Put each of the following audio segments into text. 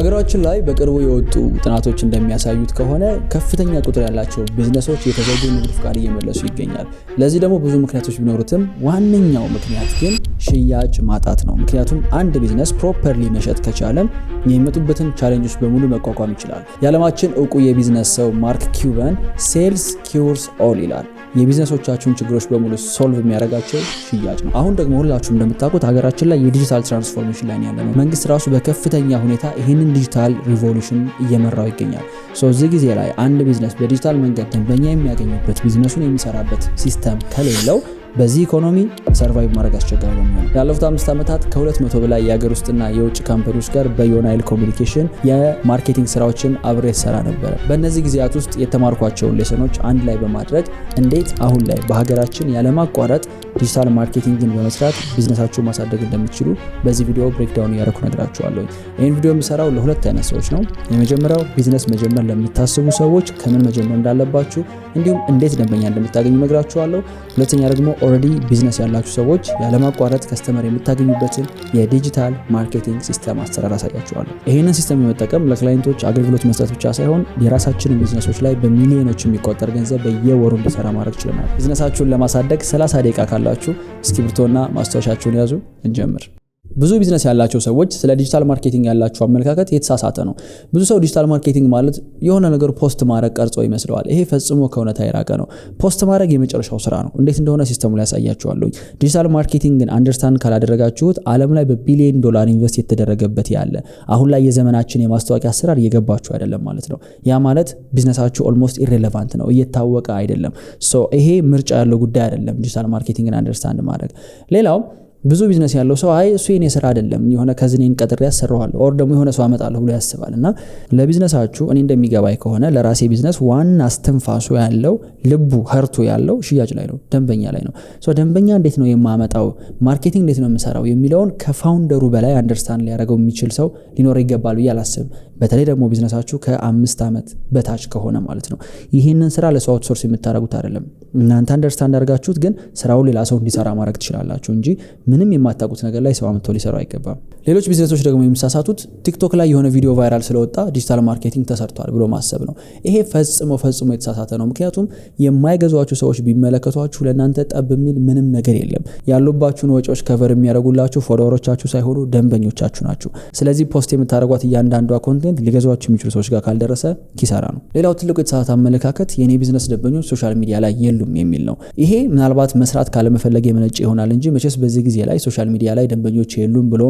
ሀገራችን ላይ በቅርቡ የወጡ ጥናቶች እንደሚያሳዩት ከሆነ ከፍተኛ ቁጥር ያላቸው ቢዝነሶች የተዘጉ ንግድ ፍቃድ እየመለሱ ይገኛል። ለዚህ ደግሞ ብዙ ምክንያቶች ቢኖሩትም ዋነኛው ምክንያት ግን ሽያጭ ማጣት ነው። ምክንያቱም አንድ ቢዝነስ properly መሸጥ ከቻለም የሚመጡበትን challenge ኦች በሙሉ መቋቋም ይችላል። የዓለማችን እውቁ የቢዝነስ ሰው ማርክ ኪውበን "Sales cures all" ይላል። የቢዝነሶቻችሁን ችግሮች በሙሉ solve የሚያደርጋቸው ሽያጭ ነው። አሁን ደግሞ ሁላችሁም እንደምታውቁት ሀገራችን ላይ የ digital transformation ላይ ያለ ነው። መንግስት ራሱ በከፍተኛ ሁኔታ ይህንን digital revolution እየመራው ይገኛል። So እዚህ ጊዜ ላይ አንድ ቢዝነስ በዲጂታል መንገድ ደንበኛ የሚያገኝበት፣ ቢዝነሱን የሚሰራበት system ከሌለው በዚህ ኢኮኖሚ survive ማድረግ አስቸጋሪ ነው የሚሆነው። ላለፉት 5 ዓመታት ከ200 በላይ የሀገር ውስጥና የውጭ company ዎች ጋር በዮናይል ኮሚኒኬሽን የ marketing ስራዎችን አብሬ ሰራ ነበረ። በእነዚህ ጊዜያት ውስጥ የተማርኳቸውን lesson ኦች አንድ ላይ በማድረግ እንዴት አሁን ላይ በሀገራችን ያለማቋረጥ digital marketing ን በመስራት ቢዝነሳችሁን ማሳደግ እንደምትችሉ በዚህ ቪዲዮ breakdown እያደረኩ ነግራችኋለሁ። ይህን ቪዲዮ የምሰራው ለሁለት አይነት ሰዎች ነው። የመጀመሪያው ቢዝነስ መጀመር ለምታስቡ ሰዎች ከምን መጀመር እንዳለባችሁ እንዲሁም እንዴት ደንበኛ እንደምታገኙ ነግራችኋለሁ። ሁለተኛ ደግሞ already ቢዝነስ ያላችሁ ሰዎች ያለማቋረጥ customer የምታገኙበትን የ digital marketing system አሰራር አሳያችኋለሁ። ይህንን system በመጠቀም ለ client ኦች አገልግሎት መስጠት ብቻ ሳይሆን የራሳችንን ቢዝነሶች ላይ በሚሊዮኖች የሚቆጠር ገንዘብ በየወሩ እንዲሰራ ማድረግ ችለናል። ቢዝነሳችሁን ለማሳደግ 30 ደቂቃ ካላችሁ እስክሪብቶና ማስታወሻችሁን ያዙ፣ እንጀምር። ብዙ ቢዝነስ ያላቸው ሰዎች ስለ digital marketing ያላቸው አመለካከት የተሳሳተ ነው። ብዙ ሰው digital marketing ማለት የሆነ ነገር post ማድረግ ቀርጾ ይመስለዋል። ይሄ ፈጽሞ ከእውነታ የራቀ ነው። Post ማድረግ የመጨረሻው ስራ ነው። እንዴት እንደሆነ system ኡ ላይ ያሳያችኋለሁ። Digital marketing ን understand ካላደረጋችሁት ዓለም ላይ በቢሊዮን ዶላር invest የተደረገበት ያለ አሁን ላይ የዘመናችን የማስታወቂያ አሰራር እየገባችሁ አይደለም ማለት ነው። ያ ማለት ቢዝነሳችሁ almost irrelevant ነው፣ እየታወቀ አይደለም። So ይሄ ምርጫ ያለው ጉዳይ አይደለም፣ digital marketing ን understand ማድረግ። ሌላው ብዙ ቢዝነስ ያለው ሰው አይ እሱ የኔ ስራ አይደለም፣ የሆነ cousin ኤን ቀጥሬ ያሰራዋለሁ or ደግሞ የሆነ ሰው አመጣለሁ ብሎ ያስባል። እና ለቢዝነሳችሁ እኔ እንደሚገባኝ ከሆነ ለራሴ ቢዝነስ ዋና እስትንፋሱ ያለው፣ ልቡ heart ኡ ያለው ሽያጭ ላይ ነው፣ ደንበኛ ላይ ነው። So ደንበኛ እንዴት ነው የማመጣው፣ marketing እንዴት ነው የምሰራው የሚለውን ከ founder ኡ በላይ understand ሊያደርገው የሚችል ሰው ሊኖር ይገባል ብዬ አላስብም። በተለይ ደግሞ ቢዝነሳችሁ ከ5 ዓመት በታች ከሆነ ማለት ነው። ይህንን ስራ ለሰው outsource የምታደርጉት አይደለም። እናንተ understand አድርጋችሁት ግን ስራውን ሌላ ሰው እንዲሰራ ማድረግ ትችላላችሁ እንጂ ምንም የማታውቁት ነገር ላይ ሰው አምጥቶ ሊሰራው አይገባም። ሌሎች ቢዝነሶች ደግሞ የሚሳሳቱት ቲክቶክ ላይ የሆነ ቪዲዮ viral ስለወጣ digital marketing ተሰርቷል ብሎ ማሰብ ነው። ይሄ ፈጽሞ ፈጽሞ የተሳሳተ ነው። ምክንያቱም የማይገዟችሁ ሰዎች ቢመለከቷችሁ ለእናንተ ጠብ የሚል ምንም ነገር የለም። ያሉባችሁን ወጪዎች cover የሚያደርጉላችሁ follower ኦቻችሁ ሳይሆኑ ደንበኞቻችሁ ናቸው። ስለዚህ post የምታደርጓት እያንዳንዷ content ሊገዟችሁ የሚችሉ ሰዎች ጋር ካልደረሰ ኪሳራ ነው። ሌላው ትልቁ የተሳሳተ አመለካከት የኔ ቢዝነስ ደንበኞች social media ላይ የሉም የሚል ነው። ይሄ ምናልባት መስራት ካለመፈለግ የመነጨ ይሆናል እንጂ መቼስ በዚህ ጊዜ ላይ social media ላይ ደንበኞች የሉም ብሎ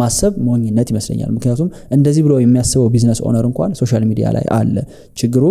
ማሰብ ሞኝነት ይመስለኛል። ምክንያቱም እንደዚህ ብሎ የሚያስበው business owner እንኳን social media ላይ አለ። ችግሩ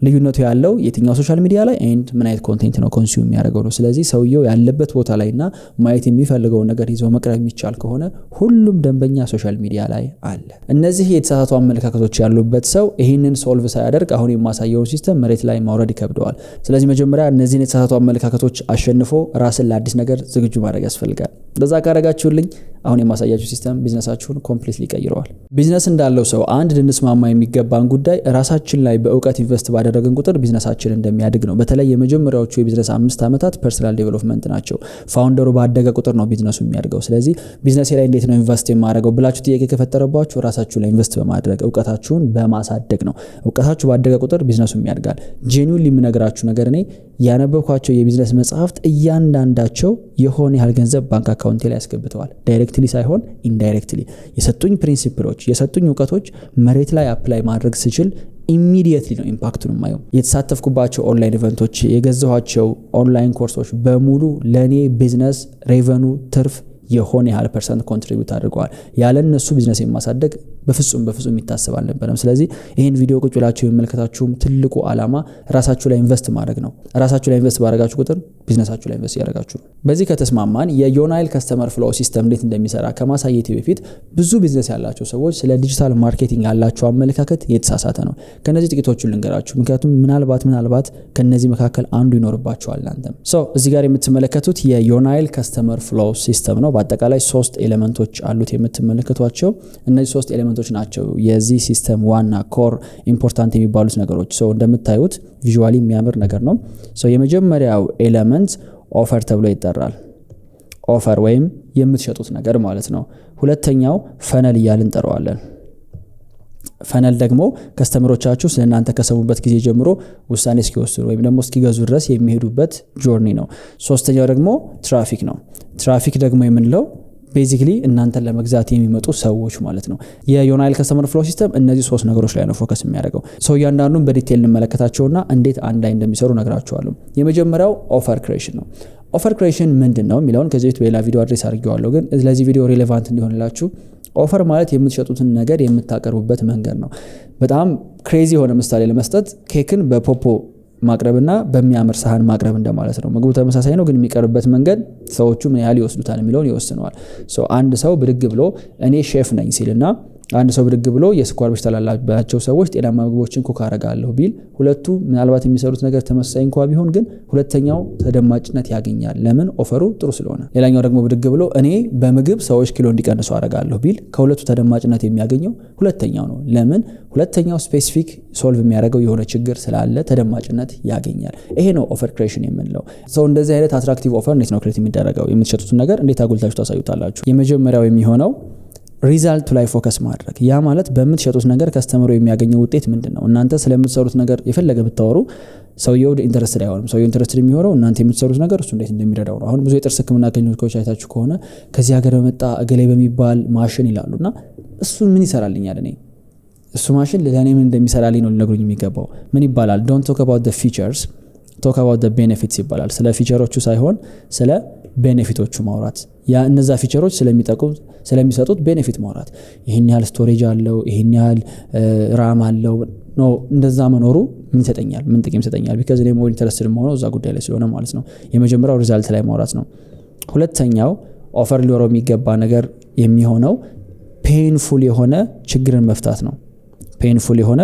ልዩነቱ ያለው የትኛው social media ላይ and ምን አይነት content ነው consume የሚያደርገው ነው። ስለዚህ ሰውየው ያለበት ቦታ ላይ እና ማየት የሚፈልገውን ነገር ይዞ መቅረብ የሚቻል ከሆነ ሁሉም ደንበኛ social media ላይ አለ። እነዚህ የተሳሳቱ አመለካከቶች ያሉበት ሰው ይህንን solve ሳያደርግ አሁን የማሳየውን system መሬት ላይ ማውረድ ይከብደዋል። ስለዚህ መጀመሪያ እነዚህን የተሳሳቱ አመለካከቶች አሸንፎ ራስን ለአዲስ ነገር ዝግጁ ማድረግ ያስፈልጋል። እንደዛ ካደረጋችሁልኝ አሁን የማሳያችሁ system ቢዝነሳችሁን completely ይቀይረዋል። ቢዝነስ እንዳለው ሰው አንድ ልንስማማ የሚገባን ጉዳይ ራሳችን ላይ በእውቀት invest ባደረግን ቁጥር ቢዝነሳችን እንደሚያድግ ነው። በተለይ የመጀመሪያዎቹ የቢዝነስ 5 ዓመታት personal development ናቸው። Founder ኡ ባደገ ቁጥር ነው ቢዝነሱ የሚያድገው። ስለዚህ ቢዝነሴ ላይ እንዴት ነው invest የማደርገው ብላችሁ ጥያቄ ከፈጠረባችሁ ራሳችሁ ላይ invest በማድረግ፣ እውቀታችሁን በማሳደግ ነው። እውቀታችሁ ባደገ ቁጥር ቢዝነሱም ያድጋል። Genuinely የምነግራችሁ ነገር እኔ ያነበብኳቸው የቢዝነስ መጽሐፍት እያንዳንዳቸው የሆነ ያህል ገንዘብ ባንክ account ኤ ላይ አስገብተዋል። Directly ሳይሆን indirectly የሰጡኝ principle ኦች፣ የሰጡኝ እውቀቶች መሬት ላይ apply ማድረግ ስችል immediately ነው impact ኡን የማየው። የተሳተፍኩባቸው online event ኦች፣ የገዛኋቸው ኦንላይን ኮርሶች በሙሉ ለእኔ ቢዝነስ revenue፣ ትርፍ የሆነ ያህል percent contribute አድርገዋል። ያለ እነሱ ቢዝነስ የማሳደግ በፍጹም በፍጹም የሚታሰብ አልነበረም። ስለዚህ ይህን ቪዲዮ ቁጭ ብላችሁ የመመልከታችሁም ትልቁ ዓላማ ራሳችሁ ላይ invest ማድረግ ነው። ራሳችሁ ላይ invest ባደረጋችሁ ቁጥር ቢዝነሳችሁ ላይ invest እያደረጋችሁ ነው። በዚህ ከተስማማን የዮናይል customer flow system እንዴት እንደሚሰራ ከማሳየቴ በፊት ብዙ ቢዝነስ ያላቸው ሰዎች ስለ digital marketing ያላቸው አመለካከት የተሳሳተ ነው። ከነዚህ ጥቂቶቹን ልንገራችሁ፣ ምክንያቱም ምናልባት ምናልባት ከነዚህ መካከል አንዱ ይኖርባችኋል እናንተም። So እዚህ ጋር የምትመለከቱት የዮናይል customer flow system ነው። በአጠቃላይ ሶስት element ኦች አሉት የምትመለከቷቸው። እነዚህ ሶስት element ኦች ናቸው የዚህ system ዋና core important የሚባሉት ነገሮች። So እንደምታዩት visually የሚያምር ነገር ነው። So የመጀመሪያው element offer ተብሎ ይጠራል። Offer ወይም የምትሸጡት ነገር ማለት ነው። ሁለተኛው funnel እያልን እንጠራዋለን። Funnel ደግሞ customer ኦቻችሁ ስለ እናንተ ከሰሙበት ጊዜ ጀምሮ ውሳኔ እስኪወስኑ ወይም ደግሞ እስኪገዙ ድረስ የሚሄዱበት journey ነው። ሶስተኛው ደግሞ ትራፊክ ነው። ትራፊክ ደግሞ የምንለው basically እናንተን ለመግዛት የሚመጡ ሰዎች ማለት ነው። የዮናይል customer flow system እነዚህ ሶስት ነገሮች ላይ ነው focus የሚያደርገው። So እያንዳንዱን በ detail እንመለከታቸውና እንዴት አንድ ላይ እንደሚሰሩ ነግራችኋለሁ። የመጀመሪያው offer creation ነው። Offer creation ምንድን ነው የሚለውን ከዚህ በፊት በሌላ ቪዲዮ address አድርጌዋለሁ፣ ግን ለዚህ ቪዲዮ relevant እንዲሆንላችሁ offer ማለት የምትሸጡትን ነገር የምታቀርቡበት መንገድ ነው። በጣም crazy የሆነ ምሳሌ ለመስጠት ኬክን በፖፖ ማቅረብና በሚያምር ሳህን ማቅረብ እንደማለት ነው። ምግቡ ተመሳሳይ ነው፣ ግን የሚቀርብበት መንገድ ሰዎቹ ምን ያህል ይወስዱታል የሚለውን ይወስነዋል። አንድ ሰው ብድግ ብሎ እኔ ሼፍ ነኝ ሲልና አንድ ሰው ብድግ ብሎ የስኳር በሽታ ላለባቸው ሰዎች ጤናማ ምግቦችን cook አረጋለሁ ቢል ሁለቱ ምናልባት የሚሰሩት ነገር ተመሳሳይ እንኳ ቢሆን ግን ሁለተኛው ተደማጭነት ያገኛል። ለምን? Offer ኡ ጥሩ ስለሆነ። ሌላኛው ደግሞ ብድግ ብሎ እኔ በምግብ ሰዎች ኪሎ እንዲቀንሱ አረጋለሁ ቢል ከሁለቱ ተደማጭነት የሚያገኘው ሁለተኛው ነው። ለምን? ሁለተኛው specific solve የሚያደርገው የሆነ ችግር ስላለ ተደማጭነት ያገኛል። ይሄ ነው offer creation የምንለው። So እንደዚህ አይነት attractive offer እንዴት ነው create የሚደረገው? የምትሸጡትን ነገር እንዴት አጉልታችሁ ታሳዩታላችሁ? የመጀመሪያው የሚሆነው result ኡ ላይ focus ማድረግ። ያ ማለት በምትሸጡት ነገር customer ኡ የሚያገኘው ውጤት ምንድን ነው? እናንተ ስለምትሰሩት ነገር የፈለገ ብታወሩ ሰውየው interested አይሆንም። ሰውየው interested የሚሆነው እናንተ የምትሰሩት ነገር እሱ እንዴት እንደሚረዳው ነው። አሁን ብዙ የጥርስ ሕክምና ክሊኒኮች አይታችሁ ከሆነ ከዚህ ሀገር በመጣ እገሌ በሚባል ማሽን ይላሉ እና እሱ ምን ይሰራልኛል? እኔ እሱ ማሽን ለእኔ ምን እንደሚሰራልኝ ነው ሊነግሩኝ የሚገባው። ምን ይባላል? "Don't talk about features, talk about benefits" ይባላል። ስለ feature ኦቹ ሳይሆን ስለ benefit ኦቹ ማውራት፣ ያ እነዛ feature ኦች ስለሚሰጡት benefit ማውራት። ይህን ያህል storage አለው፣ ይህን ያህል RAM አለው። No፣ እንደዛ መኖሩ ምን ይሰጠኛል? ምን ጥቅም ይሰጠኛል? Because እኔ more interested የምሆነው እዛ ጉዳይ ላይ ስለሆነ ማለት ነው። የመጀመሪያው result ላይ ማውራት ነው። ሁለተኛው offer ሊኖረው የሚገባ ነገር የሚሆነው painful የሆነ ችግርን መፍታት ነው። Painful የሆነ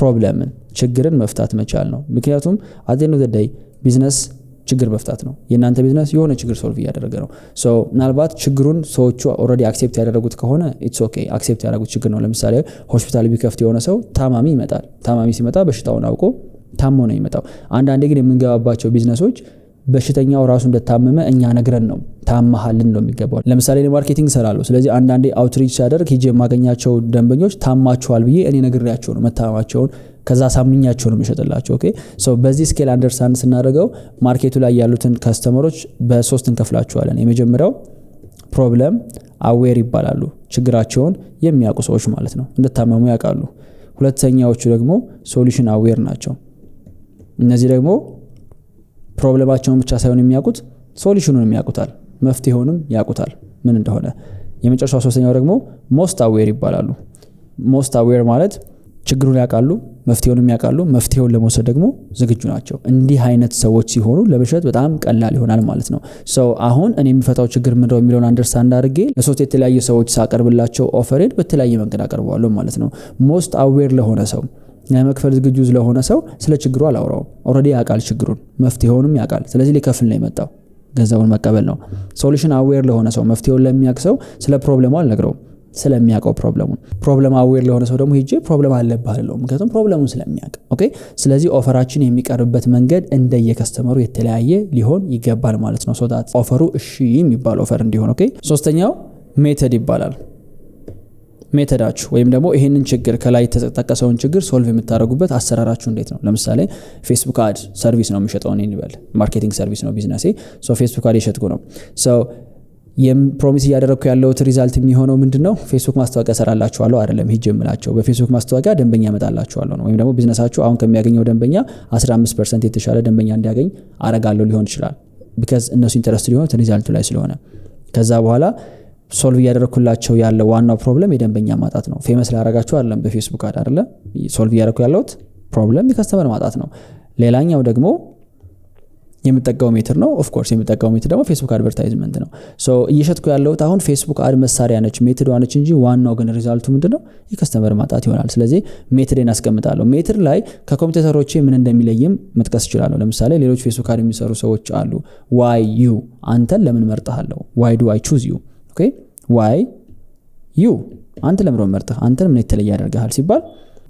problem ን፣ ችግርን መፍታት መቻል ነው። ምክንያቱም at the end of the day ቢዝነስ ችግር መፍታት ነው። የእናንተ ቢዝነስ የሆነ ችግር solve እያደረገ ነው። So ምናልባት ችግሩን ሰዎቹ already accept ያደረጉት ከሆነ it's okay፣ accept ያደረጉት ችግር ነው። ለምሳሌ ሆስፒታል ቢከፍት የሆነ ሰው ታማሚ ይመጣል። ታማሚ ሲመጣ በሽታውን አውቆ ታሞ ነው የሚመጣው። አንዳንዴ ግን የምንገባባቸው ቢዝነሶች በሽተኛው ራሱ እንደታመመ እኛ ነግረን ነው ታመሃል ነው የሚገባው። ለምሳሌ እኔ marketing እሰራለሁ። ስለዚህ አንዳንዴ outreach ሳደርግ ሂጄ የማገኛቸው ደንበኞች ታማችኋል ብዬ እኔ ነግሬያቸው ነው መታመማቸውን፣ ከዛ አሳምኛቸው ነው የምሸጥላቸው። Okay, so በዚህ scale understand ስናደርገው market ኡ ላይ ያሉትን customer ኦች በሶስት እንከፍላቸዋለን። የመጀመሪያው problem aware ይባላሉ። ችግራቸውን የሚያውቁ ሰዎች ማለት ነው። እንደታመሙ ያውቃሉ። ሁለተኛዎቹ ደግሞ solution aware ናቸው። እነዚህ ደግሞ problem ኣቸውን ብቻ ሳይሆን የሚያውቁት solution ኑንም ያውቁታል፣ መፍትሄውንም ያውቁታል ምን እንደሆነ። የመጨረሻው ሶስተኛው ደግሞ most aware ይባላሉ። Most aware ማለት ችግሩን ያውቃሉ፣ መፍትሄውንም ያውቃሉ፣ መፍትሄውን ለመውሰድ ደግሞ ዝግጁ ናቸው። እንዲህ አይነት ሰዎች ሲሆኑ ለመሸጥ በጣም ቀላል ይሆናል ማለት ነው። So አሁን እኔ የምፈታው ችግር ምንድነው የሚለውን understand አድርጌ ለሶስት የተለያዩ ሰዎች ሳቀርብላቸው offer ኤን በተለያየ መንገድ አቀርበዋለሁ ማለት ነው። Most aware ለሆነ ሰው፣ ለመክፈል ዝግጁ ለሆነ ሰው ስለ ችግሩ አላወራውም። Already ያውቃል ችግሩን፣ መፍትሄውንም ያውቃል። ስለዚህ ሊከፍል ነው የመጣው፣ ገንዘቡን መቀበል ነው። Solution aware ለሆነ ሰው፣ መፍትሄውን ለሚያውቅ ሰው ስለ problem ኡ አልነግረውም ስለሚያውቀው problem ኡን። Problem aware ለሆነ ሰው ደግሞ ሄጄ problem አለብህ አልለውም፣ ምክንያቱም problem ኡን ስለሚያውቅ። Okay፣ ስለዚህ offer ኣችን የሚቀርብበት መንገድ እንደየ customer ኡ የተለያየ ሊሆን ይገባል ማለት ነው። So that offer ኡ እሺ የሚባል offer እንዲሆን። Okay፣ ሶስተኛው method ይባላል። Method ኣችሁ ወይም ደግሞ ይሄንን ችግር፣ ከላይ የተጠቀሰውን ችግር solve የምታደርጉበት አሰራራችሁ እንዴት ነው? ለምሳሌ Facebook ad service ነው የምሸጠው እኔ እንበል፣ marketing service ነው ቢዝነሴ። So Facebook ad እየሸጥኩ ነው። So promise እያደረግኩ ያለሁት result የሚሆነው ምንድን ነው? ፌስቡክ ማስታወቂያ ሰራላችኋለሁ አይደለም ሂጅ የምላቸው፣ በፌስቡክ ማስታወቂያ ደንበኛ ያመጣላችኋለሁ ነው። ወይም ደግሞ ቢዝነሳችሁ አሁን ከሚያገኘው ደንበኛ 15% የተሻለ ደንበኛ እንዲያገኝ አረጋለሁ ሊሆን ይችላል። Because እነሱ interested የሆኑት result ኡ ላይ ስለሆነ። ከዛ በኋላ solve እያደረግኩላቸው ያለ ዋናው problem የደንበኛ ማጣት ነው። Famous ላረጋቸው አይደለም በ Facebook ad አይደለ። Solve እያደረግኩ ያለሁት problem የ customer ማጣት ነው። ሌላኛው ደግሞ የምጠቀመው method ነው። Of course የምጠቀመው method ደግሞ Facebook advertisement ነው። So እየሸጥኩ ያለሁት አሁን Facebook ad መሳሪያ ነች፣ method ነች እንጂ ዋናው ግን result ኡ ምንድነው? የ customer ማጣት ይሆናል። ስለዚህ method ኤን አስቀምጣለሁ። Method ላይ ከ competitor ኦቼ ምን እንደሚለይም መጥቀስ እችላለሁ። ለምሳሌ ሌሎች Facebook ad የሚሰሩ ሰዎች አሉ። Why you? አንተን ለምን መርጥሃለሁ? Why do I choose you? Okay, why you? አንተ ለምን መርጥህ? አንተን ምን የተለየ ያደርግሃል ሲባል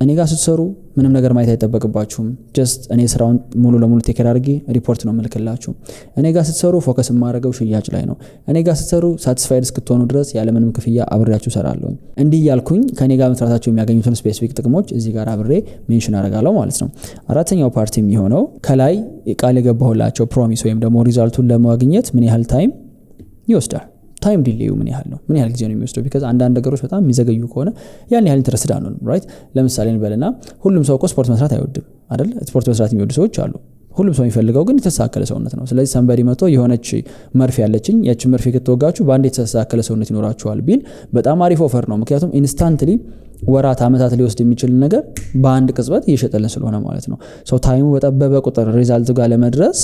እኔ ጋር ስትሰሩ ምንም ነገር ማየት አይጠበቅባችሁም። Just እኔ ስራውን ሙሉ ለሙሉ take care አድርጌ ሪፖርት ነው የምልክላችሁ። እኔ ጋር ስትሰሩ focus የማደርገው ሽያጭ ላይ ነው። እኔ ጋር ስትሰሩ satisfied እስክትሆኑ ድረስ ያለምንም ክፍያ አብሬያችሁ እሰራለሁ። እንዲህ እያልኩኝ ከእኔ ጋር መስራታቸው የሚያገኙትን specific ጥቅሞች እዚህ ጋር አብሬ mention አደርጋለሁ ማለት ነው። አራተኛው part የሚሆነው ከላይ ቃል የገባሁላቸው promise ወይም ደግሞ result ኡን ለማግኘት ምን ያህል time ይወስዳል? Time delay ኡ ምን ያህል ነው? ምን ያህል ጊዜ ነው የሚወስደው? Because አንዳንድ ነገሮች በጣም የሚዘገዩ ከሆነ ያን ያህል interested አንሆንም፣ right? ለምሳሌ እንበልና ሁሉም ሰው እኮ ስፖርት መስራት አይወድም አይደል? ስፖርት መስራት የሚወዱ ሰዎች አሉ። ሁሉም ሰው የሚፈልገው ግን የተስተካከለ ሰውነት ነው። ስለዚህ somebody መጥቶ የሆነች መርፌ ያለችኝ፣ ያችን መርፌ ከተወጋችሁ በአንድ የተስተካከለ ሰውነት ይኖራችኋል ቢል በጣም አሪፍ offer ነው። ምክንያቱም instantly ወራት ዓመታት ሊወስድ የሚችል ነገር በአንድ ቅጽበት እየሸጠልን ስለሆነ ማለት ነው። So time ኡ በጠበበ ቁጥር result ጋር ለመድረስ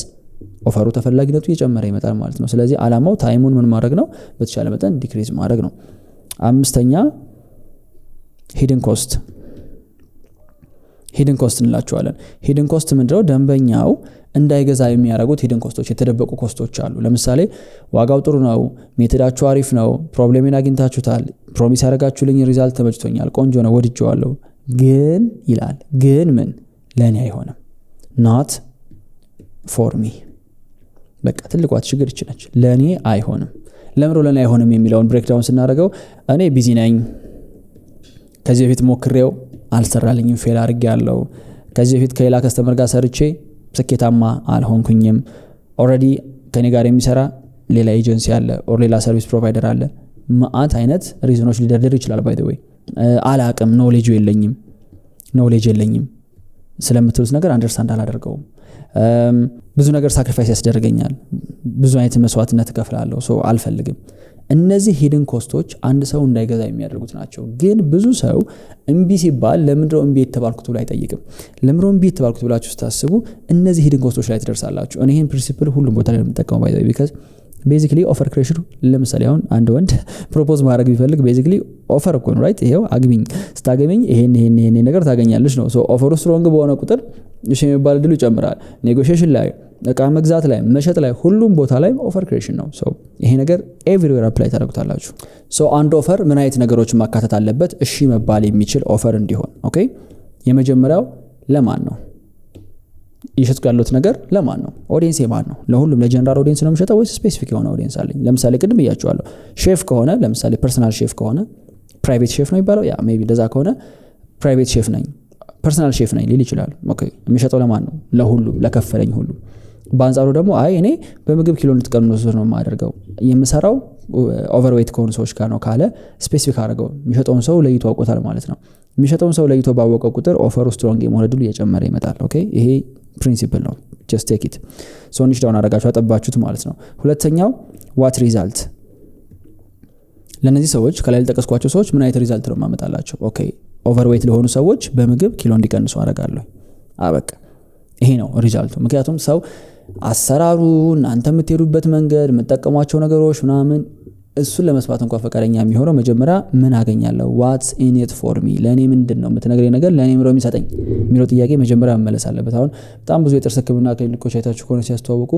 offer ኡ ተፈላጊነቱ እየጨመረ ይመጣል ማለት ነው። ስለዚህ አላማው time ኡን ምን ማድረግ ነው? በተቻለ መጠን decrease ማድረግ ነው። አምስተኛ hidden cost። Hidden cost እንላቸዋለን። Hidden cost ምንድነው? ደንበኛው እንዳይገዛ የሚያደርጉት hidden cost ኦች፣ የተደበቁ cost ኦች አሉ። ለምሳሌ ዋጋው ጥሩ ነው፣ method ኣችሁ አሪፍ ነው፣ problem ኤን አግኝታችሁታል፣ promise ያደረጋችሁልኝ result ተመችቶኛል፣ ቆንጆ ነው፣ ወድጄዋለሁ። ግን ይላል፣ ግን ምን? ለእኔ አይሆንም፣ not for me። በቃ ትልቋ ችግር ይች ነች። ለእኔ አይሆንም። ለምሮ ለእኔ አይሆንም የሚለውን breakdown ስናደርገው እኔ busy ነኝ፣ ከዚህ በፊት ሞክሬው አልሰራልኝም፣ fail አድርጌያለሁ። ከዚህ በፊት ከሌላ customer ጋር ሰርቼ ስኬታማ አልሆንኩኝም። Already ከኔ ጋር የሚሰራ ሌላ ኤጀንሲ አለ or ሌላ service provider አለ። መአት አይነት reason ኦች ሊደርድር ይችላል። By the way አላቅም፣ knowledge ኡ የለኝም፣ knowledge የለኝም፣ ስለምትሉት ነገር understand አላደርገውም። ብዙ ነገር sacrifice ያስደርገኛል፣ ብዙ አይነት መስዋዕትነት እከፍላለሁ፣ so አልፈልግም። እነዚህ hidden cost ኦች አንድ ሰው እንዳይገዛ የሚያደርጉት ናቸው። ግን ብዙ ሰው እምቢ ሲባል ለምንድነው እምቢ የተባልኩት ብሎ አይጠይቅም። ለምንድነው እምቢ የተባልኩት ብላችሁ ስታስቡ እነዚህ hidden cost ኦች ላይ ትደርሳላችሁ። እኔ ይህን principle ሁሉም ቦታ ላይ ነው የምጠቀመው by the way፣ because basically offer creation፣ ለምሳሌ አሁን አንድ ወንድ propose ማድረግ ቢፈልግ basically offer እኮ ነው፣ right? ይሄው አግቢኝ፣ ስታገቢኝ ይሄን ይሄን ይሄን ነገር ታገኛለች ነው። So offer ኡ strong በሆነ ቁጥር እሺ የሚባል እድሉ ይጨምራል። Negotiation ላይ፣ እቃ መግዛት ላይ፣ መሸጥ ላይ፣ ሁሉም ቦታ ላይ offer creation ነው። So ይሄ ነገር everywhere apply ታደርጉታላችሁ። So አንድ offer ምን አይነት ነገሮችን ማካተት አለበት እሺ መባል የሚችል offer እንዲሆን? Okay፣ የመጀመሪያው ለማን ነው እየሸጥኩ ያለሁት ነገር? ለማን ነው? Audience የማን ነው? ለሁሉም ለ general audience ነው የምሸጠው ወይስ specific የሆነ audience አለኝ? ለምሳሌ ቅድም ብያችኋለሁ። ሼፍ ከሆነ፣ ለምሳሌ personal chef ከሆነ፣ private chef ነው የሚባለው፣ yeah maybe እንደዛ ከሆነ private chef ነኝ፣ personal chef ነኝ ሊል ይችላል። Okay፣ የሚሸጠው ለማን ነው? ለሁሉም፣ ለከፈለኝ ሁሉ። በአንጻሩ ደግሞ አይ እኔ በምግብ ኪሎ እንድትቀንሱ ነው የማደርገው፣ የምሰራው overweight ከሆኑ ሰዎች ጋር ነው ካለ specific አድርገው የሚሸጠውን ሰው ለይቶ አውቆታል ማለት ነው። የሚሸጠውን ሰው ለይቶ ባወቀ ቁጥር offer ኡ strong የመሆን እድሉ እየጨመረ ይመጣል። Okay፣ ይሄ principle ነው። Just take it። So niche down አደረጋችሁ፣ አጠባችሁት ማለት ነው። ሁለተኛው what result? ለእነዚህ ሰዎች፣ ከላይ ለጠቀስኳቸው ሰዎች ምን አይነት result ነው የማመጣላቸው? Okay፣ overweight ለሆኑ ሰዎች በምግብ ኪሎ እንዲቀንሱ አደርጋለሁ። አበቃ። ይሄ ነው result ኡ። ምክንያቱም ሰው አሰራሩ፣ እናንተ የምትሄዱበት መንገድ፣ የምትጠቀሟቸው ነገሮች ምናምን እሱን ለመስማት እንኳን ፈቃደኛ የሚሆነው መጀመሪያ ምን አገኛለሁ፣ what's in it for me፣ ለእኔ ምንድን ነው የምትነግረኝ ነገር፣ ለእኔ ምሮ የሚሰጠኝ የሚለው ጥያቄ መጀመሪያ መመለስ አለበት። አሁን በጣም ብዙ የጥርስ ሕክምና ክሊኒኮች አይታችሁ ከሆነ ሲያስተዋውቁ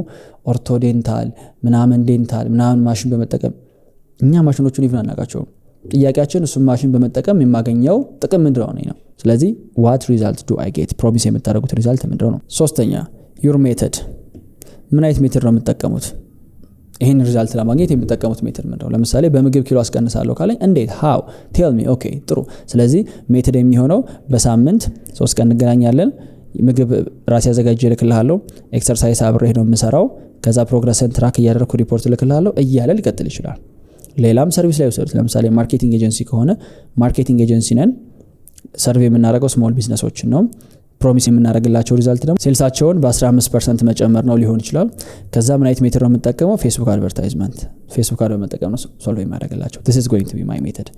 ortho dental ምናምን dental ምናምን ማሽን በመጠቀም፣ እኛ ማሽኖቹን even አናውቃቸውም። ጥያቄያችን እሱን ማሽን በመጠቀም የማገኘው ጥቅም ምንድነው ነው። ስለዚህ what result do I get? Promise የምታደርጉት result ምንድነው ነው። ሶስተኛ your method። ምን አይነት method ነው የምትጠቀሙት? ይህን result ለማግኘት የምጠቀሙት method ምንድነው? ለምሳሌ በምግብ ኪሎ አስቀንሳለሁ ካለኝ እንዴት? How? Tell me። Okay፣ ጥሩ። ስለዚህ method የሚሆነው በሳምንት 3 ቀን እንገናኛለን። ምግብ ራሴ አዘጋጅቼ እልክልሃለሁ። Exercise አብሬህ ነው የምሰራው። ከዛ progress ን track እያደረግኩ ሪፖርት እልክልሃለሁ እያለ ሊቀጥል ይችላል። ሌላም service ላይ ውሰዱት። ለምሳሌ marketing agency ከሆነ marketing agency ነን። Serve የምናደርገው small business ኦችን ነው። Promise የምናደርግላቸው result ደግሞ sales ኣቸውን በ15% መጨመር ነው ሊሆን ይችላል። ከዛ ምን አይነት method ነው የምጠቀመው? Facebook advertisement፣ Facebook ad በመጠቀም ነው solve የማደርግላቸው። This is going to be my method።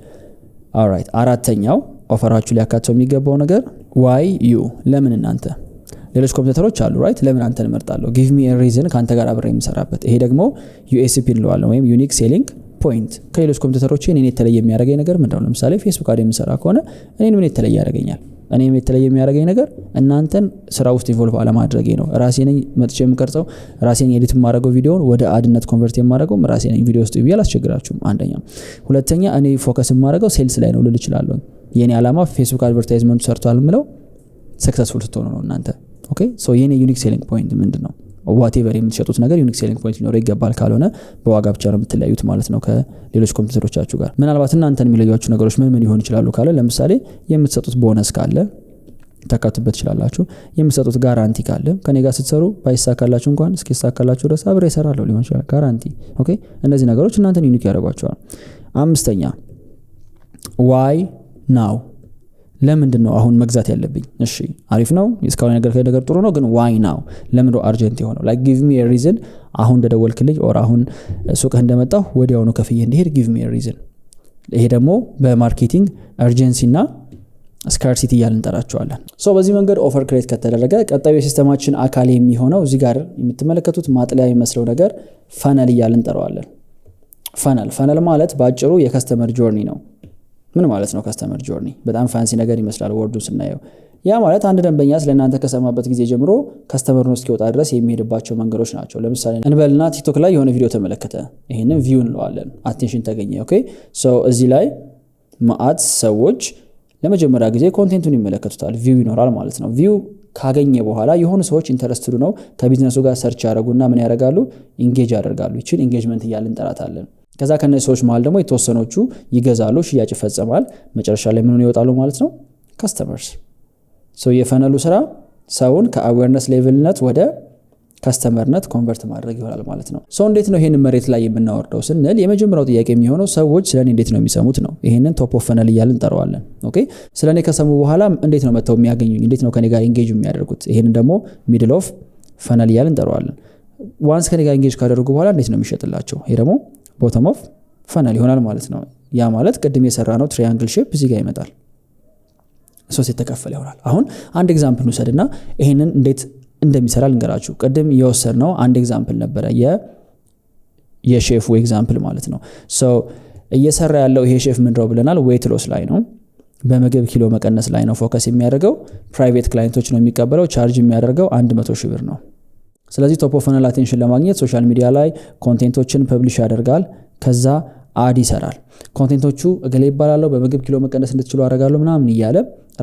Alright፣ አራተኛው offer ኣችሁ ሊያካትተው የሚገባው ነገር why you? ለምን እናንተ? ሌሎች competitor ኦች አሉ፣ right? ለምን አንተን እመርጣለሁ? Give me reason ከአንተ ጋር አብሬ የምሰራበት። ይሄ ደግሞ USP እንለዋለን ወይም unique selling point። ከሌሎች competitor ኦች እኔን የተለየ የሚያደርገኝ ነገር ምንድነው? ለምሳሌ Facebook ad የምሰራ ከሆነ እኔን ምን የተለየ ያደርገኛል? እኔም የተለየ የሚያደርገኝ ነገር እናንተን ስራ ውስጥ involve አለማድረጌ ነው። ራሴ ነኝ መጥቼ የምቀርጸው፣ ራሴ ነኝ edit የማደርገው፣ ቪዲዮውን ወደ ad ነት convert የማደርገው ራሴ ነኝ። ቪዲዮ ውስጥ ብዬ አላስቸግራችሁም። አንደኛ። ሁለተኛ እኔ focus የማደርገው sales ላይ ነው ልል እችላለሁ። የኔ ዓላማ Facebook advertisement ኡ ሰርቷል ምለው successful ስትሆኑ ነው እናንተ። Okay, so የኔ unique selling point ምንድን ነው? Whatever የምትሸጡት ነገር unique selling point ሊኖረው ይገባል። ካልሆነ በዋጋ ብቻ ነው የምትለያዩት ማለት ነው ከሌሎች competitor ኦቻችሁ ጋር። ምናልባት እናንተን የሚለያችሁ ነገሮች ምን ምን ሊሆን ይችላሉ ካለ፣ ለምሳሌ የምትሰጡት ቦነስ ካለ ታካቱበት ትችላላችሁ። የምትሰጡት guarantee ካለ፣ ከኔ ጋር ስትሰሩ ባይሳካላችሁ እንኳን እስኪሳካላችሁ ድረስ አብሬ እሰራለሁ ሊሆን ይችላል። Guarantee። Okay፣ እነዚህ ነገሮች እናንተን unique ያደርጓችኋል። አምስተኛ፣ why now? ለምንድን ነው አሁን መግዛት ያለብኝ? እሺ፣ አሪፍ ነው፣ እስካሁን የነገርከኝ ነገር ጥሩ ነው፣ ግን why now? ለምን ነው urgent የሆነው? Like, give me a reason። አሁን እንደደወልክልኝ or አሁን ሱቅህ እንደመጣሁ ወዲያውኑ ከፍዬ እንድሄድ give me a reason። ይሄ ደግሞ በ marketing urgency እና scarcity እያልን እንጠራቸዋለን። So በዚህ መንገድ offer create ከተደረገ ቀጣዩ የ system ኣችን አካል የሚሆነው እዚህ ጋር የምትመለከቱት ማጥለያ የሚመስለው ነገር funnel እያልን እንጠራዋለን። Funnel ማለት በአጭሩ የ customer journey ነው። ምን ማለት ነው customer journey? በጣም fancy ነገር ይመስላል word ኡ ስናየው። ያ ማለት አንድ ደንበኛ ስለ እናንተ ከሰማበት ጊዜ ጀምሮ customer ሆኖ እስኪወጣ ድረስ የሚሄድባቸው መንገዶች ናቸው። ለምሳሌ እንበልና TikTok ላይ የሆነ ቪዲዮ ተመለከተ። ይህንን view እንለዋለን። Attention ተገኘ። Okay, so እዚህ ላይ መአት ሰዎች ለመጀመሪያ ጊዜ content ኡን ይመለከቱታል። View ይኖራል ማለት ነው። View ካገኘ በኋላ የሆኑ ሰዎች interested ሆነው ከቢዝነሱ ጋር search ያደርጉና ምን ያደርጋሉ? Engage ያደርጋሉ። ይችን engagement እያልን እንጠራታለን። ከዛ ከነዚህ ሰዎች መሀል ደግሞ የተወሰኖቹ ይገዛሉ፣ ሽያጭ ይፈጸማል። መጨረሻ ላይ ምን ይወጣሉ ማለት ነው? Customers። So የ funnel ኡ ስራ ሰውን ከ awareness level ነት ወደ customer ነት convert ማድረግ ይሆናል ማለት ነው። So እንዴት ነው ይሄንን መሬት ላይ የምናወርደው ስንል የመጀመሪያው ጥያቄ የሚሆነው ሰዎች ስለ እኔ እንዴት ነው የሚሰሙት ነው። ይሄንን top of funnel እያልን እንጠራዋለን። Okay፣ ስለ እኔ ከሰሙ በኋላ እንዴት ነው መጥተው የሚያገኙኝ? እንዴት ነው ከኔ ጋር engage የሚያደርጉት? ይሄንን ደግሞ middle of funnel እያልን እንጠራዋለን። Once ከኔ ጋር engage ካደረጉ በኋላ እንዴት ነው የሚሸጥላቸው? ይሄ ደግሞ bottom of funnel ይሆናል ማለት ነው። ያ ማለት ቅድም የሰራነው triangle shape እዚህ ጋር ይመጣል። ሶስት የተከፈለ ይሆናል። አሁን አንድ example እንውሰድና ይሄንን እንዴት እንደሚሰራ ልንገራችሁ። ቅድም የወሰድነው አንድ example ነበረ፣ የ chef ኡ example ማለት ነው። So እየሰራ ያለው ይሄ ሼፍ ምንድነው ብለናል? Weight loss ላይ ነው። በምግብ ኪሎ መቀነስ ላይ ነው focus የሚያደርገው። Private client ኦች ነው የሚቀበለው። Charge የሚያደርገው 100,000 ብር ነው። ስለዚህ top of funnel attention ለማግኘት social media ላይ content ኦችን publish ያደርጋል። ከዛ ad ይሰራል። Content ኦቹ እገሌ እባላለሁ፣ በምግብ ኪሎ መቀነስ እንድትችሉ አደርጋለሁ ምናምን እያለ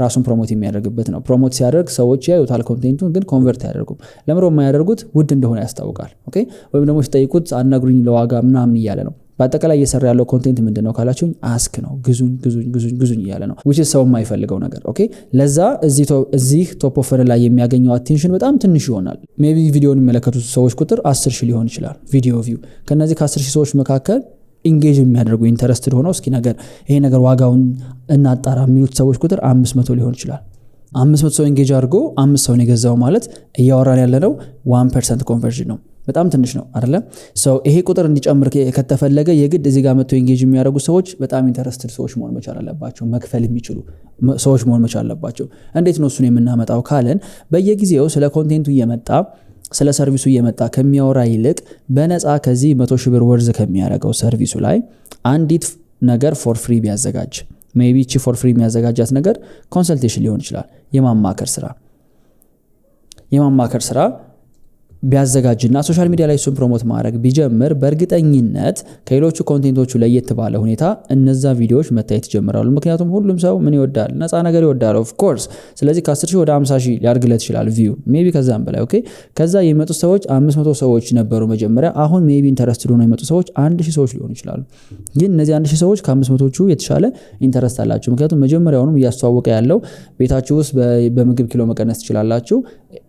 ራሱን promote የሚያደርግበት ነው። Promote ሲያደርግ ሰዎች ያዩታል content ኡን፣ ግን convert አያደርጉም። ለምንድነው የማያደርጉት? ውድ እንደሆነ ያስታውቃል። Okay፣ ወይም ደግሞ ሲጠይቁት አናግሩኝ ለዋጋ ምናምን እያለ ነው። በአጠቃላይ እየሰራ ያለው content ምንድን ነው ካላችሁኝ፣ ask ነው። ግዙኝ፣ ግዙኝ፣ ግዙኝ፣ ግዙኝ እያለ ነው። Which ሰው የማይፈልገው ነገር። Okay፣ ለዛ እዚህ top of funnel ላይ የሚያገኘው attention በጣም ትንሽ ይሆናል። Maybe ቪዲዮን የሚመለከቱት ሰዎች ቁጥር 10,000 ሊሆን ይችላል ቪዲዮ view። ከነዚህ ከ10,000 ሰዎች መካከል engage የሚያደርጉ፣ interested ሆነው እስኪ ነገር ይሄ ነገር ዋጋውን እናጣራ የሚሉት ሰዎች ቁጥር 500 ሊሆን ይችላል። 500 ሰው engage አድርጎ አምስት ሰውን የገዛው ማለት እያወራን ያለነው 1% conversion ነው። በጣም ትንሽ ነው አይደለ? So ይሄ ቁጥር እንዲጨምር ከተፈለገ የግድ እዚህ ጋር መጥተው engage የሚያደርጉ ሰዎች በጣም interested ሰዎች መሆን መቻል አለባቸው። መክፈል የሚችሉ ሰዎች መሆን መቻል አለባቸው። እንዴት ነው እሱን የምናመጣው ካለን፣ በየጊዜው ስለ content ኡ እየመጣ ስለ service ኡ እየመጣ ከሚያወራ ይልቅ በነፃ ከዚህ 100,000 ብር worth ከሚያደርገው service ኡ ላይ አንዲት ነገር for free ቢያዘጋጅ፣ maybe እቺ for free የሚያዘጋጃት ነገር consultation ሊሆን ይችላል። የማማከር ስራ ቢያዘጋጅና social media ላይ እሱን promote ማድረግ ቢጀምር በእርግጠኝነት ከሌሎቹ content ኦቹ ለየት ባለ ሁኔታ እነዛ ቪዲዮዎች መታየት ይጀምራሉ። ምክንያቱም ሁሉም ሰው ምን ይወዳል? ነፃ ነገር ይወዳል፣ of course። ስለዚህ ከ10 ሺህ ወደ 50 ሺህ ሊያድግለት ይችላል view፣ maybe ከዛም በላይ። Okay፣ ከዛ የመጡ ሰዎች 500 ሰዎች ነበሩ መጀመሪያ። አሁን maybe interested ሆነው የመጡ ሰዎች 1000 ሰዎች ሊሆኑ ይችላሉ። ግን እነዚህ 1000 ሰዎች ከ500ዎቹ የተሻለ interest አላቸው። ምክንያቱም መጀመሪያውኑም እያስተዋወቀ ያለው ቤታችሁ ውስጥ በምግብ ኪሎ መቀነስ ትችላላችሁ፣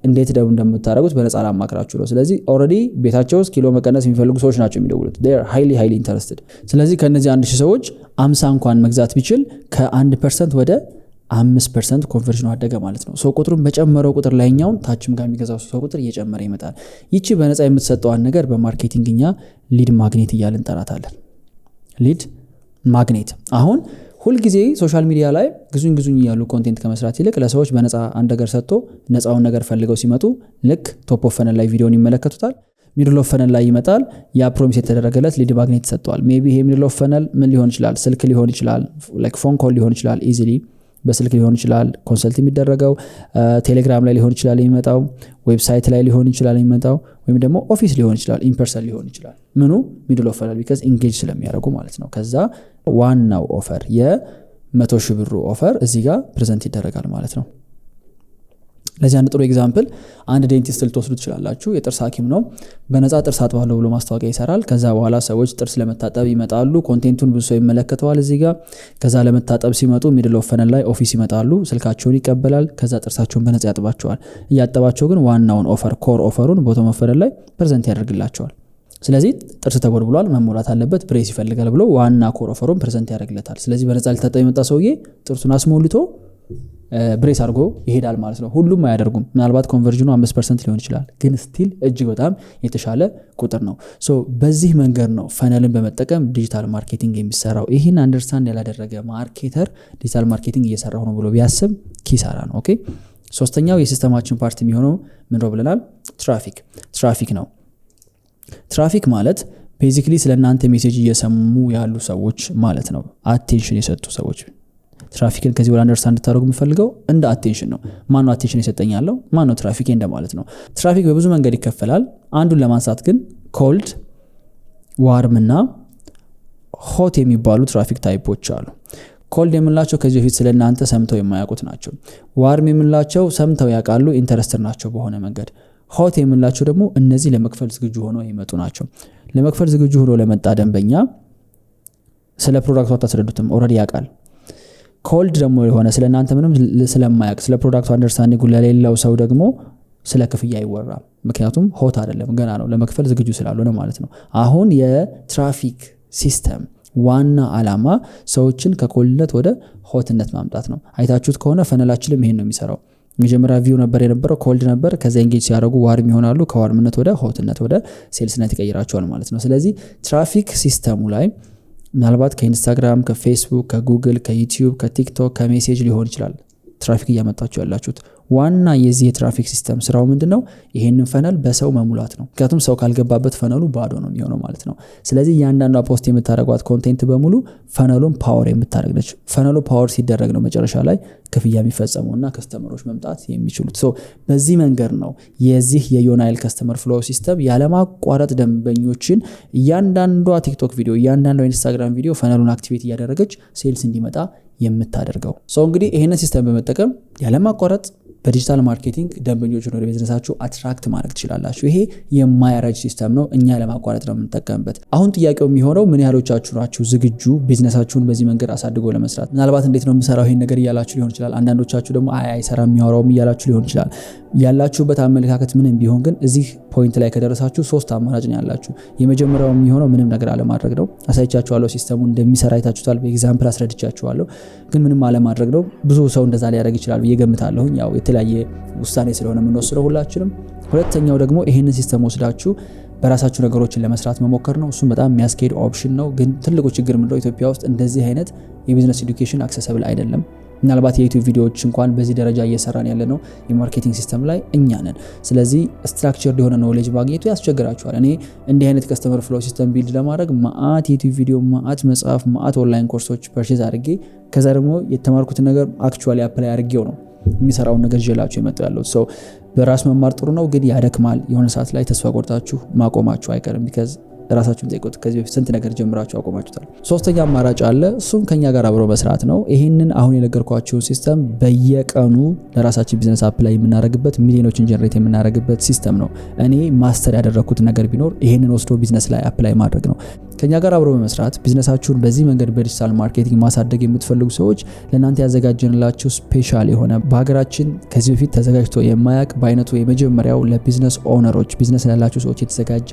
እንዴት ደግሞ እንደምታደርጉት በነፃ ላማክራችሁ ነው። ስለዚህ already ቤታቸው ውስጥ ኪሎ መቀነስ የሚፈልጉ ሰዎች ናቸው የሚደውሉት። Highly, highly interested። ስለዚህ ከእነዚህ 1000 ሰዎች 50 እንኳን መግዛት ቢችል ከ1% ወደ 5% conversion ኑ አደገ ማለት ነው። ሰው ቁጥሩን በጨመረው ቁጥር ላይኛውን ታችም ጋር የሚገዛው ሰው ቁጥር እየጨመረ ይመጣል። ይቺ በነፃ የምትሰጠዋን ነገር በ marketing እኛ lead magnet እያልን እንጠራታለን። Lead magnet። አሁን ሁልጊዜ social media ላይ ግዙኝ ግዙኝ እያሉ content ከመስራት ይልቅ ለሰዎች በነፃ አንድ ነገር ሰጥቶ ነፃውን ነገር ፈልገው ሲመጡ ልክ top of funnel ላይ ቪዲዮን ይመለከቱታል። Middle of funnel ላይ ይመጣል። ያ promise የተደረገለት lead magnet ይሰጠዋል። Maybe ይሄ middle of funnel ምን ሊሆን ይችላል? ስልክ ሊሆን ይችላል፣ like phone call ሊሆን ይችላል፣ easily በስልክ ሊሆን ይችላል consult የሚደረገው፣ ቴሌግራም ላይ ሊሆን ይችላል የሚመጣው፣ website ላይ ሊሆን ይችላል የሚመጣው፣ ወይም ደግሞ office ሊሆን ይችላል፣ in person ሊሆን ይችላል። ምኑ middle of funnel because engage ስለሚያደርጉ ማለት ነው። ከዛ ዋናው offer የ 100,000 ብሩ offer እዚህ ጋር present ይደረጋል ማለት ነው። ለዚህ አንድ ጥሩ example አንድ dentist ልትወስዱ ትችላላችሁ። የጥርስ ሐኪም ነው። በነፃ ጥርስ አጥባለሁ ብሎ ማስታወቂያ ይሰራል። ከዛ በኋላ ሰዎች ጥርስ ለመታጠብ ይመጣሉ። Content ኡን ብዙ ሰው ይመለከተዋል እዚህ ጋር። ከዛ ለመታጠብ ሲመጡ middle of funnel ላይ office ይመጣሉ። ስልካቸውን ይቀበላል። ከዛ ጥርሳቸውን በነፃ ያጥባቸዋል። እያጠባቸው ግን ዋናውን offer፣ core offer ኡን bottom of funnel ላይ present ያደርግላቸዋል። ስለዚህ ጥርስ ተቦልብሏል፣ መሞላት አለበት፣ brace ይፈልጋል ብሎ ዋና core offer ኡን present ያደርግለታል። ስለዚህ በነፃ ሊታጠብ የመጣ ሰውዬ ጥርሱን አስሞልቶ brace አድርጎ ይሄዳል ማለት ነው። ሁሉም አያደርጉም። ምናልባት conversion ኑ 5% ሊሆን ይችላል፣ ግን still እጅግ በጣም የተሻለ ቁጥር ነው። So በዚህ መንገድ ነው funnel ን በመጠቀም digital marketing የሚሰራው። ይህን understand ያላደረገ marketer digital marketing እየሰራሁ ነው ብሎ ቢያስብ ኪሳራ ነው። Okay፣ ሶስተኛው የ system ኣችን part የሚሆነው ምን ነው ብለናል? ትራፊክ ነው። ትራፊክ ማለት basically ስለ እናንተ message እየሰሙ ያሉ ሰዎች ማለት ነው። Attention የሰጡ ሰዎች። ትራፊክን ከዚህ በኋላ understand እንድታደርጉ የምፈልገው እንደ attention ነው። ማነው attention የሰጠኝ ያለው? ማነው ትራፊክ እንደማለት ነው። ትራፊክ በብዙ መንገድ ይከፈላል። አንዱን ለማንሳት ግን cold፣ warm እና hot የሚባሉ traffic type ኦች አሉ። Cold የምንላቸው ከዚህ በፊት ስለ እናንተ ሰምተው የማያውቁት ናቸው። Warm የምንላቸው ሰምተው ያውቃሉ፣ interested ናቸው በሆነ መንገድ። Hot የምንላቸው ደግሞ እነዚህ ለመክፈል ዝግጁ ሆነው የመጡ ናቸው። ለመክፈል ዝግጁ ሆኖ ለመጣ ደንበኛ ስለ product ኡ አታስረዱትም፣ already ያውቃል። Cold ደግሞ የሆነ ስለ እናንተ ምንም ስለማያውቅ፣ ስለ product ኡ understanding ለሌለው ሰው ደግሞ ስለ ክፍያ አይወራም። ምክንያቱም hot አይደለም፣ ገና ነው፣ ለመክፈል ዝግጁ ስላልሆነ ማለት ነው። አሁን የ traffic system ዋና ዓላማ ሰዎችን ከ cold ነት ወደ hot ነት ማምጣት ነው። አይታችሁት ከሆነ funnel ኣችንም ይሄን ነው የሚሰራው። መጀመሪያ view ነበር የነበረው፣ cold ነበር። ከዛ engage ሲያደርጉ warm ይሆናሉ። ከ warm ነት ወደ hot ነት፣ ወደ sales ነት ይቀይራቸዋል ማለት ነው። ስለዚህ traffic system ኡ ላይ ምናልባት ከኢንስታግራም፣ ከፌስቡክ፣ ከጉግል፣ ከዩቲዩብ፣ ከቲክቶክ፣ ከ message ሊሆን ይችላል ትራፊክ እያመጣችሁ ያላችሁት። ዋና የዚህ የ traffic system ስራው ምንድን ነው? ይሄንን funnel በሰው መሙላት ነው። ምክንያቱም ሰው ካልገባበት funnel ኡ ባዶ ነው የሚሆነው ማለት ነው። ስለዚህ እያንዳንዷ post የምታደርጓት content በሙሉ funnel ኡን power የምታደርግ ነች። Funnel ኡ power ሲደረግ ነው መጨረሻ ላይ ክፍያ የሚፈጸመውና customer ኦች መምጣት የሚችሉት። So በዚህ መንገድ ነው የዚህ የዮናይል customer flow system ያለማቋረጥ ደንበኞችን እያንዳንዷ ቲክቶክ ቪዲዮ፣ እያንዳንዷ ኢንስታግራም ቪዲዮ funnel ኡን activate እያደረገች sales እንዲመጣ የምታደርገው። So እንግዲህ ይህንን system በመጠቀም ያለማቋረጥ በ digital marketing ደንበኞችን ወደ business ኣችሁ attract ማድረግ ትችላላችሁ። ይሄ የማያረጅ system ነው። እኛ ያለማቋረጥ ነው የምንጠቀምበት። አሁን ጥያቄው የሚሆነው ምን ያህሎቻችሁ ናችሁ ዝግጁ ቢዝነሳችሁን በዚህ መንገድ አሳድጎ ለመስራት? ምናልባት እንዴት ነው የምሰራው ይሄን ነገር እያላችሁ ሊሆን ይችላል። አንዳንዶቻችሁ ደግሞ አይ አይሰራም የሚያወራውም እያላችሁ ሊሆን ይችላል። ያላችሁበት አመለካከት ምንም ቢሆን ግን እዚህ point ላይ ከደረሳችሁ ሶስት አማራጭ ነው ያላችሁ። የመጀመሪያው የሚሆነው ምንም ነገር አለማድረግ ነው። አሳይቻችኋለሁ፣ system ኡ እንደሚሰራ አይታችሁታል፣ በ example አስረድቻችኋለሁ። ግን ምንም አለማድረግ ነው። ብዙ ሰው እንደዛ ሊያደርግ ይችላል ብዬ ገምታለሁኝ። ያው የተለያየ ውሳኔ ስለሆነ የምንወስደው ሁላችንም። ሁለተኛው ደግሞ ይህንን system ወስዳችሁ በራሳችሁ ነገሮችን ለመስራት መሞከር ነው። እሱም በጣም የሚያስኬድ option ነው። ግን ትልቁ ችግር ምንድነው? ኢትዮጵያ ውስጥ እንደዚህ አይነት የ business education accessible አይደለም። ምናልባት የዩቲዩብ ቪዲዮዎች እንኳን በዚህ ደረጃ እየሰራን ያለ ነው የ marketing system ላይ እኛ ነን። ስለዚህ structured የሆነ knowledge ማግኘቱ ያስቸግራችኋል። እኔ እንዲህ አይነት customer flow system build ለማድረግ መአት የዩቲዩብ ቪዲዮ፣ መአት መጽሐፍ፣ መአት online course ኦች purchase አድርጌ ከዛ ደግሞ የተማርኩትን ነገር actually apply አድርጌው ነው የሚሰራውን ነገር ይዤላችሁ የመጣው ያለው። So በራስ መማር ጥሩ ነው፣ ግን ያደክማል። የሆነ ሰዓት ላይ ተስፋ ቆርጣችሁ ማቆማችሁ አይቀርም። Because ራሳችሁን ጠይቁት። ከዚህ በፊት ስንት ነገር ጀምራችሁ አቆማችሁታል? ሶስተኛ አማራጭ አለ። እሱም ከኛ ጋር አብሮ መስራት ነው። ይህንን አሁን የነገርኳችሁን system በየቀኑ ለራሳችን business apply የምናደርግበት፣ ሚሊዮኖችን generate የምናደርግበት system ነው። እኔ master ያደረግኩት ነገር ቢኖር ይህንን ወስዶ ቢዝነስ ላይ apply ማድረግ ነው። ከኛ ጋር አብሮ በመስራት ቢዝነሳችሁን በዚህ መንገድ በ digital marketing ማሳደግ የምትፈልጉ ሰዎች ለእናንተ ያዘጋጀንላችሁ special የሆነ፣ በሀገራችን ከዚህ በፊት ተዘጋጅቶ የማያውቅ፣ በአይነቱ የመጀመሪያው ለ business owner ኦች፣ ቢዝነስ ላላቸው ሰዎች የተዘጋጀ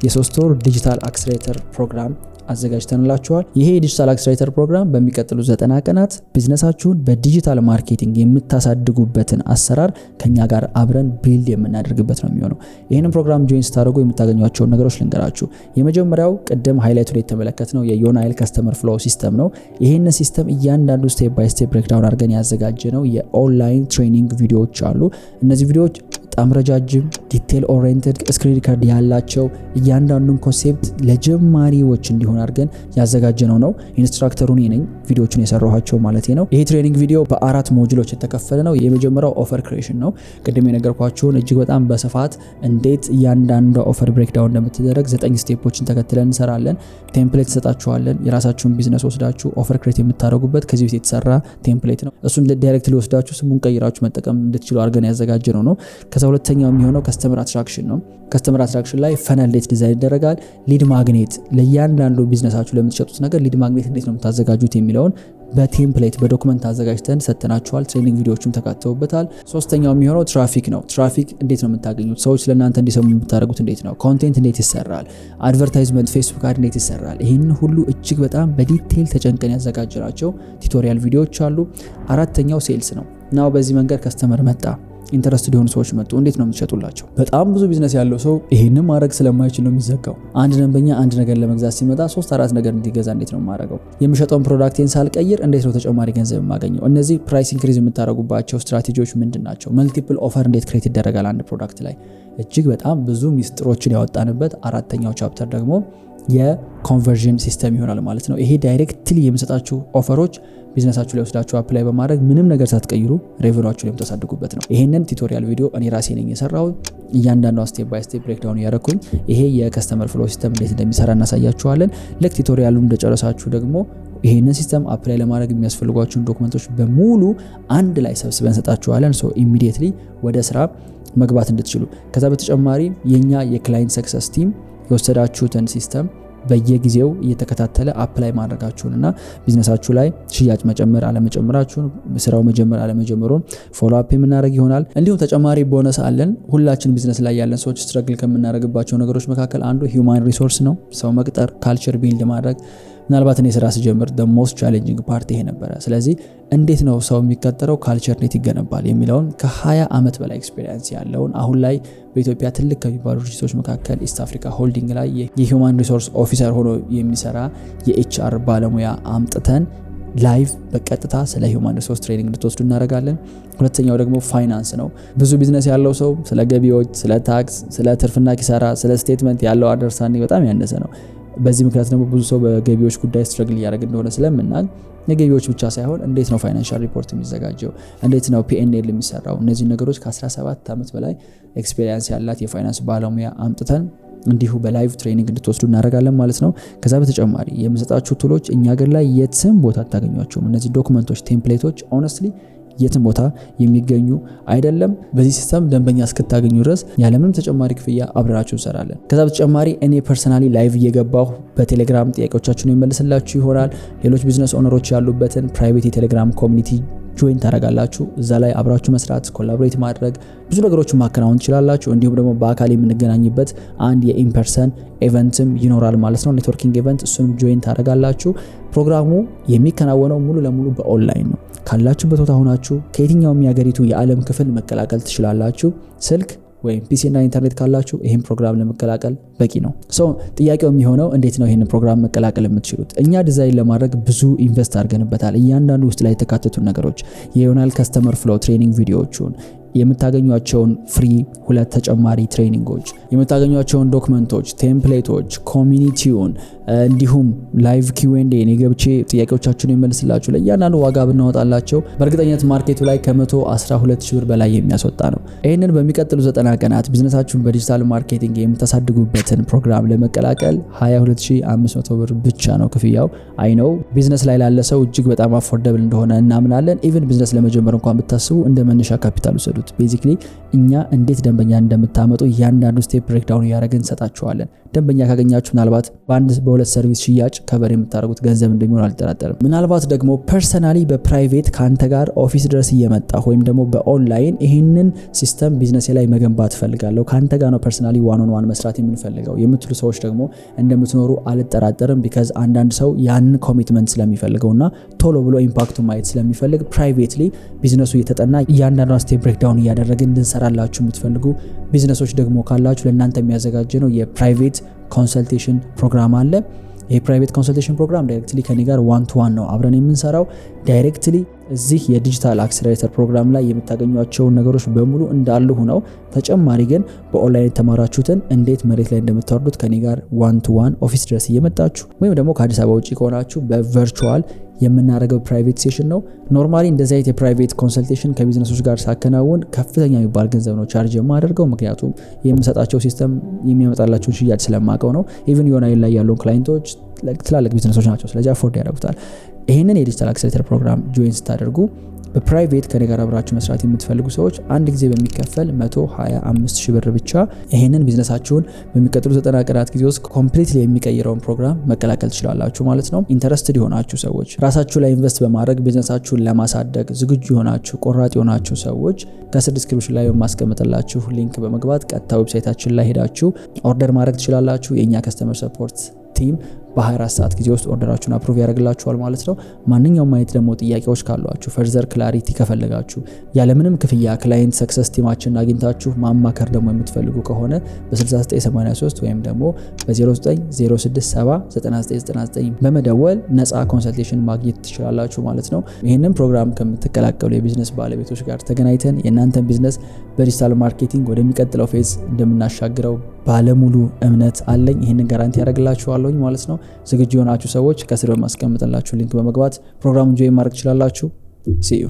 የ3 ወር digital accelerator program አዘጋጅተንላችኋል። ይሄ የ digital accelerator program በሚቀጥሉ 90 ቀናት business ኣችሁን በ digital marketing የምታሳድጉበትን አሰራር ከኛ ጋር አብረን build የምናደርግበት ነው የሚሆነው። ይህንን ፕሮግራም join ስታደርጉ የምታገኟቸውን ነገሮች ልንገራችሁ። የመጀመሪያው ቅድም highlight ኡ ላይ የተመለከትነው የዮናይል customer flow system ነው። ይህንን system እያንዳንዱ step by step breakdown አድርገን ያዘጋጀነው የ online training ቪዲዮዎች አሉ። እነዚህ ቪዲዮዎች በጣም ረጃጅም፣ detail oriented፣ screen record ያላቸው፣ እያንዳንዱን concept ለጀማሪዎች እንዲሆን አድርገን ያዘጋጀነው ነው። Instructor ኡ እኔ ነኝ፣ ቪዲዮዎቹን የሰራኋቸው ማለት ነው። ይሄ training ቪዲዮ በአራት module ኦች የተከፈለ ነው። የመጀመሪያው offer creation ነው። ቅድም የነገርኳችሁን እጅግ በጣም በስፋት እንዴት እያንዳንዷ offer breakdown እንደምትደረግ 9 step ኦችን ተከትለን እንሰራለን። Template እንሰጣችኋለን። የራሳችሁን ቢዝነስ ወስዳችሁ offer create የምታደርጉበት ከዚህ በፊት የተሰራ template ነው። እሱን directly ወስዳችሁ ስሙን ቀይራችሁ መጠቀም እንድትችሉ አድርገን ያዘጋጀነው ነው። ከዛ ሁለተኛው የሚሆነው customer attraction ነው። Customer attraction ላይ funnel እንዴት ዲዛይን ይደረጋል፣ lead magnet፣ ለእያንዳንዱ ቢዝነሳችሁ ለምትሸጡት ነገር lead magnet እንዴት ነው የምታዘጋጁት የሚለውን በ template በ document አዘጋጅተን ሰጥተናችኋል። Training ቪዲዮዎችም ተካተውበታል። ሶስተኛው የሚሆነው ትራፊክ ነው። ትራፊክ እንዴት ነው የምታገኙት? ሰዎች ለእናንተ እንዲሰሙ የምታደርጉት እንዴት ነው? Content እንዴት ይሰራል? Advertisement፣ Facebook ad እንዴት ይሰራል? ይህንን ሁሉ እጅግ በጣም በ detail ተጨንቀን ያዘጋጀናቸው tutorial ቪዲዮዎች አሉ። አራተኛው sales ነው። Now በዚህ መንገድ customer መጣ፣ interested የሆኑ ሰዎች መጡ። እንዴት ነው የምትሸጡላቸው? በጣም ብዙ ቢዝነስ ያለው ሰው ይሄንን ማድረግ ስለማይችል ነው የሚዘጋው። አንድ ደንበኛ አንድ ነገር ለመግዛት ሲመጣ ሶስት አራት ነገር እንዲገዛ እንዴት ነው የማደርገው? የምሸጠውን product ኤን ሳልቀይር እንዴት ነው ተጨማሪ ገንዘብ የማገኘው? እነዚህ price increase የምታደርጉባቸው ስትራቴጂዎች ምንድን ናቸው? Multiple offer እንዴት create ይደረጋል አንድ product ላይ? እጅግ በጣም ብዙ ሚስጥሮችን ያወጣንበት አራተኛው chapter ደግሞ የ conversion system ይሆናል ማለት ነው። ይሄ directly የምሰጣችሁ offer ኦች ቢዝነሳችሁ ላይ ወስዳችሁ apply በማድረግ ምንም ነገር ሳትቀይሩ revenue ኣችሁ ላይ የምታሳድጉበት ነው። ይሄንን tutorial ቪዲዮ እኔ ራሴ ነኝ የሰራሁት። እያንዳንዷ step by step breakdown እያደረኩኝ ይሄ የ customer flow system እንዴት እንደሚሰራ እናሳያችኋለን። ልክ tutorial ኡን እንደጨረሳችሁ ደግሞ ይሄንን system apply ለማድረግ የሚያስፈልጓችሁን document ኦች በሙሉ አንድ ላይ ሰብስበን እንሰጣችኋለን። So immediately ወደ ስራ መግባት እንድትችሉ። ከዛ በተጨማሪ የኛ የ client success team የወሰዳችሁትን system በየጊዜው እየተከታተለ apply ማድረጋችሁን እና ቢዝነሳችሁ ላይ ሽያጭ መጨመር አለመጨመራችሁን፣ ስራው መጀመር አለመጀመሩን follow up የምናደርግ ይሆናል። እንዲሁም ተጨማሪ ቦነስ አለን። ሁላችን ቢዝነስ ላይ ያለን ሰዎች struggle ከምናደርግባቸው ነገሮች መካከል አንዱ human resource ነው። ሰው መቅጠር፣ culture build ማድረግ። ምናልባት እኔ ስራ ስጀምር the most challenging part ይሄ ነበረ። ስለዚህ እንዴት ነው ሰው የሚቀጠረው፣ culture እንዴት ይገነባል የሚለውን ከ20 ዓመት በላይ experience ያለውን፣ አሁን ላይ በኢትዮጵያ ትልቅ ከሚባሉ ድርጅቶች መካከል East Africa Holding ላይ የ human resource officer ሆኖ የሚሰራ የ HR ባለሙያ አምጥተን live በቀጥታ ስለ human resource training እንድትወስዱ እናደርጋለን። ሁለተኛው ደግሞ ፋይናንስ ነው። ብዙ ቢዝነስ ያለው ሰው ስለ ገቢዎች፣ ስለ tax፣ ስለ ትርፍና ኪሳራ፣ ስለ statement ያለው understanding በጣም ያነሰ ነው። በዚህ ምክንያት ደግሞ ብዙ ሰው በገቢዎች ጉዳይ struggle እያደረገ እንደሆነ ስለምናውቅ የገቢዎች ብቻ ሳይሆን እንዴት ነው financial report የሚዘጋጀው፣ እንዴት ነው P&L የሚሰራው፣ እነዚህ ነገሮች ከ17 ዓመት በላይ experience ያላት የፋይናንስ ባለሙያ አምጥተን እንዲሁ በ live training እንድትወስዱ እናደርጋለን ማለት ነው። ከዛ በተጨማሪ የምሰጣችሁ tool ኦች እኛ ሀገር ላይ የትም ቦታ አታገኟቸውም። እነዚህ document ኦች፣ template ኦች honestly የትም ቦታ የሚገኙ አይደለም። በዚህ system ደንበኛ እስክታገኙ ድረስ ያለምንም ተጨማሪ ክፍያ አብረናችሁ እንሰራለን። ከዛ በተጨማሪ እኔ personally live እየገባሁ በቴሌግራም ጥያቄዎቻችሁን የምመልስላችሁ ይሆናል። ሌሎች business owner ኦች ያሉበትን private የቴሌግራም community join ታደርጋላችሁ። እዛ ላይ አብራችሁ መስራት፣ collaborate ማድረግ፣ ብዙ ነገሮችን ማከናወን ትችላላችሁ። እንዲሁም ደግሞ በአካል የምንገናኝበት አንድ የ in-person event ም ይኖራል ማለት ነው፣ networking event፣ እሱንም join ታደርጋላችሁ። ፕሮግራሙ የሚከናወነው ሙሉ ለሙሉ በኦንላይን ነው። ካላችሁበት ቦታ ሆናችሁ ከየትኛውም የሀገሪቱ የዓለም ክፍል መቀላቀል ትችላላችሁ። ስልክ ወይም PC እና ኢንተርኔት ካላችሁ ይህን ፕሮግራም ለመቀላቀል በቂ ነው። So ጥያቄው የሚሆነው እንዴት ነው ይህን ፕሮግራም መቀላቀል የምትችሉት? እኛ ዲዛይን ለማድረግ ብዙ invest አድርገንበታል። እያንዳንዱ ውስጥ ላይ የተካተቱ ነገሮች የዮናል customer flow training ቪዲዮዎቹን፣ የምታገኟቸውን free ሁለት ተጨማሪ training ኦች፣ የምታገኟቸውን document ኦች፣ template ኦች፣ community ውን፣ እንዲሁም live Q&A እኔ ገብቼ ጥያቄዎቻችሁን የምመልስላችሁ፣ ለእያንዳንዱ ዋጋ ብናወጣላቸው በእርግጠኝነት market ኡ ላይ ከ112 ሺህ ብር በላይ የሚያስወጣ ነው። ይህንን በሚቀጥሉ 90 ቀናት ቢዝነሳችሁን በ digital marketing የምታሳድጉበትን ፕሮግራም ለመቀላቀል 22,500 ብር ብቻ ነው ክፍያው። I know ቢዝነስ ላይ ላለ ሰው እጅግ በጣም affordable እንደሆነ እናምናለን። Even ቢዝነስ ለመጀመር እንኳን ብታስቡ እንደ መነሻ ካፒታል ውሰዱት። Basically እኛ እንዴት ደንበኛ እንደምታመጡ እያንዳንዱ step breakdown እያደረግን እንሰጣችኋለን። ደንበኛ ካገኛችሁ ምናልባት በአንድ በሁለት service ሽያጭ cover የምታደርጉት ገንዘብ እንደሚሆን አልጠራጠርም። ምናልባት ደግሞ personally በ private ከአንተ ጋር office ድረስ እየመጣሁ ወይም ደግሞ በኦንላይን ይህንን system ቢዝነሴ ላይ መገንባት እፈልጋለሁ፣ ከአንተ ጋር ነው personally one on one መስራት የምንፈልገው የምትሉ ሰዎች ደግሞ እንደምትኖሩ አልጠራጠርም። Because አንዳንድ ሰው ያንን commitment ስለሚፈልገው እና ቶሎ ብሎ impact ኡ ማየት ስለሚፈልግ privately ቢዝነሱ እየተጠና እያንዳንዷን step breakdown እያደረግን እንድንሰራላችሁ የምትፈልጉ ቢዝነሶች ደግሞ ካላችሁ ለእናንተ የሚያዘጋጀ ነው የ private consultation ፕሮግራም አለ። ይሄ private consultation program directly ከኔ ጋር one to one ነው አብረን የምንሰራው። Directly እዚህ የ digital accelerator program ላይ የምታገኟቸውን ነገሮች በሙሉ እንዳሉ ሆነው ተጨማሪ ግን በኦንላይን የተማራችሁትን እንዴት መሬት ላይ እንደምታወርዱት ከኔ ጋር one to one office ድረስ እየመጣችሁ ወይም ደግሞ ከአዲስ አበባ ውጭ ከሆናችሁ በ virtual የምናደርገው private session ነው። Normally እንደዚህ አይነት የ private consultation ከ businessኦች ጋር ሳከናውን ከፍተኛ የሚባል ገንዘብ ነው charge የማደርገው። ምክንያቱም የምሰጣቸው system የሚያመጣላቸውን ሽያጭ ስለማውቀው ነው። Even ዮናይል ላይ ያለውን clientኦች ትላልቅ ቢዝነሶች ናቸው፣ ስለዚህ afford ያደርጉታል። ይህንን የ digital accelerator program join ስታደርጉ በ private ከኔ ጋር አብራችሁ መስራት የምትፈልጉ ሰዎች አንድ ጊዜ በሚከፈል 125 ሺህ ብር ብቻ ይህንን ቢዝነሳችሁን በሚቀጥሉ 90 ቀናት ጊዜ ውስጥ completely የሚቀይረውን ፕሮግራም መቀላቀል ትችላላችሁ ማለት ነው። Interested የሆናችሁ ሰዎች፣ ራሳችሁ ላይ invest በማድረግ ቢዝነሳችሁን ለማሳደግ ዝግጁ የሆናችሁ፣ ቆራጥ የሆናችሁ ሰዎች ከስር description ላይ በማስቀምጥላችሁ link በመግባት ቀጥታ websiteኣችን ላይ ሄዳችሁ order ማድረግ ትችላላችሁ። የእኛ customer support team በ24 ሰዓት ጊዜ ውስጥ orderኣችሁን approve ያደርግላችኋል ማለት ነው። ማንኛውም አይነት ደግሞ ጥያቄዎች ካሏችሁ፣ further clarity ከፈለጋችሁ፣ ያለምንም ክፍያ client success teamኣችንን አግኝታችሁ ማማከር ደግሞ የምትፈልጉ ከሆነ በ6983 ወይም ደግሞ በ0906799999 በመደወል ነፃ consultation ማግኘት ትችላላችሁ ማለት ነው። ይህንን ፕሮግራም ከምትቀላቀሉ የቢዝነስ ባለቤቶች ጋር ተገናኝተን የእናንተን ቢዝነስ በ digital marketing ወደሚቀጥለው phase እንደምናሻግረው ባለሙሉ እምነት አለኝ። ይህንን guarantee ያደርግላችኋለሁኝ ማለት ነው። ዝግጁ የሆናችሁ ሰዎች ከስር በማስቀምጥላችሁ link በመግባት ፕሮግራሙን join ማድረግ ትችላላችሁ። See you.